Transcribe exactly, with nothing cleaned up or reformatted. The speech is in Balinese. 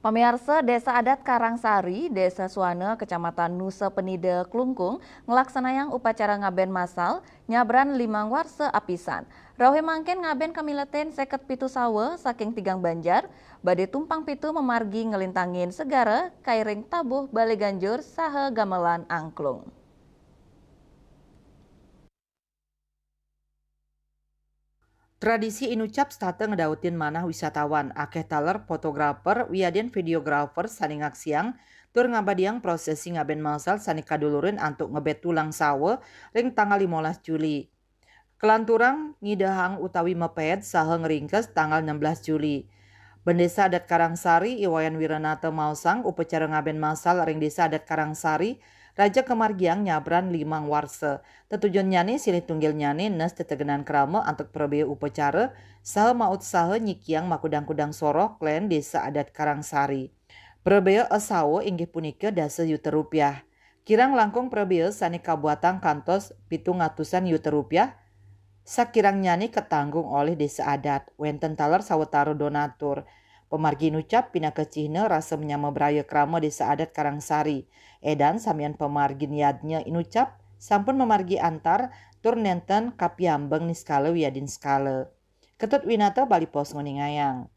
Pamiarsa, Desa Adat Karangsari, Desa Suana, Kecamatan Nusa Penida, Klungkung, ngelaksanayang upacara ngaben masal nyabran limang warsa apisan. Rauhé mangkin ngaben kamiletin seket pitu sawa saking tigang banjar, badé tumpang pitu mamargi ngelintangin segara kairing tabuh balé ganjur saha gamelan angklung. Tradisi inucap setata ngedautin manah wisatawan, akéh taler fotografer wiadin videografer sané ngaksiang tur ngabadiang prosesi ngaben masal sané kadulurin antuk ngebet tulang sawa ring tanggal limolas Juli. Kelanturang ngidehang utawi meped saha ngringkes tanggal enam belas Juli. Bendesa Adat Karangsari I Wayan Wiranata maosang upacara ngaben masal ring Desa Adat Karangsari raja kamargiang nyabran limang warsa. Tetujonnyané silih tunggilnyané nes tetegenan krama antuk prabea upacara saha mautsaha nyikiang makudang-kudang soroh klen Desa Adat Karangsari. Prabea asawa inggih punika dasa yuta rupiah. Kirang langkung prabea sané kabuatang kantos pitung atusan yuta rupiah, sakirangnyané katanggung olih Desa Adat. Wénten taler sawatara donatur. Pamargi inucap pinaka cihna rasa menyama braya krama Desa Adat Karangsari. Édan samian pamargin yadnya inucap sampun mamargi antar tur nénten kapiambeng niskala wiadin skala. Ketut Winata, Bali Post, nguningayang.